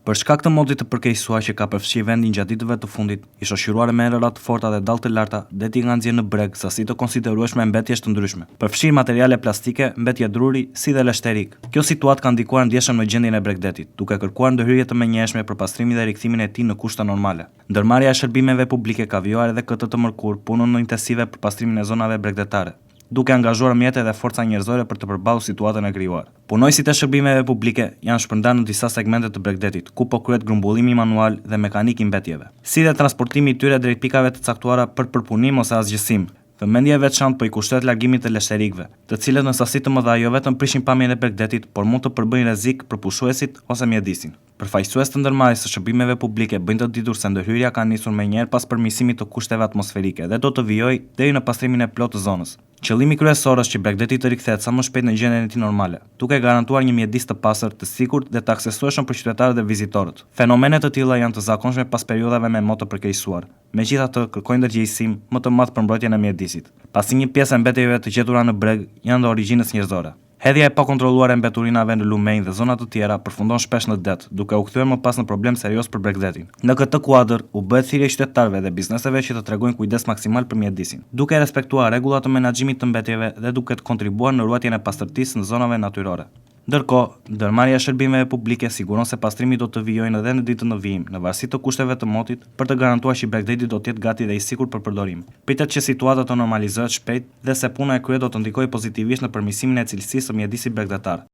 Për shkak të motit të përkeqësuar që ka përfshirë vendin gjatë ditëve të fundit, i shoqëruar me erëra të forta dhe dallgë të larta, deti ka nxjerrë në breg sasi të konsiderueshme mbetjesh të ndryshme, përfshirë materiale plastike, mbetje druri, si dhe leshterikë. Kjo situatë ka ndikuar ndjeshëm në gjendjen e bregdetit, duke kërkuar ndërhyrje të menjëhershme për pastrimin dhe rikthimin e tij në kushte normale. Ndërmarrja e Shërbimeve Publike ka vijuar edhe këtë të mërkurë punën intensive për pastrimin e zonave bregdetare, duke angazhuar mjete dhe forca njerëzore për të përballur situatën e krijuar. Punonjësit e shërbimeve publike janë shpërndarë në disa segmente të bregdetit, ku po kryhet grumbullimi manual dhe mekanik i mbetjeve, si dhe transportimi i tyre drejt pikave të caktuara për përpunim ose asgjësim. Vëmendje e veçantë po i kushtohet largimit të leshterikëve, të cilët në sasi të mëdha jo vetëm prishin pamjen e bregdetit, por mund të përbëjnë rrezik për pushuesit ose mjedisin. Përfaqësues të Ndërmarrjes së Shërbimeve Publike bëjnë të ditur se ndërhyrja ka nisur menjëherë pas përmirësimit të kushteve atmosferike dhe do të vijojë deri në pastrimin e plotë të zonës. Qëllimi kryesor është që bregdeti të rikthehet sa më shpejt në gjendjen e tij normale, duke garantuar një mjedis të pastër, të sigurt dhe të aksesueshëm për qytetarët dhe vizitorët. Fenomene të tilla janë të zakonshme pas periudhave me mot të përkeqësuar, megjithatë kërkojnë ndërgjegjësim më të madh për mbrojtjen e mjedisit, pasi një pjesë e mbetjeve të gjetura në breg janë të origjinës njerëzore. Hedhja e pakontrolluar e mbeturinave në lumenj dhe zona të tjera përfundon shpesh në det, duke u kthyer më pas në problem serioz për bregdetin. Në këtë kuadër, u bëhet thirrje qytetarëve dhe bizneseve që të tregojnë kujdes maksimal për mjedisin, duke respektuar rregullat e menaxhimit të mbetjeve dhe duke kontribuar në ruajtjen e pastërtisë së zonave natyrore. Ndërkohë, Ndërmarrja e Shërbimeve Publike siguron se pastrimi do të vijojë edhe në ditët në vijim, në varësi të kushteve të motit, për të garantuar që bregdeti do të jetë gati dhe i sigurt për përdorim. Pritet që situata të normalizohet shpejt dhe se puna e kryer do të ndikojë pozitivisht në përmirësimin e cilësisë së mjedisit bregdetar.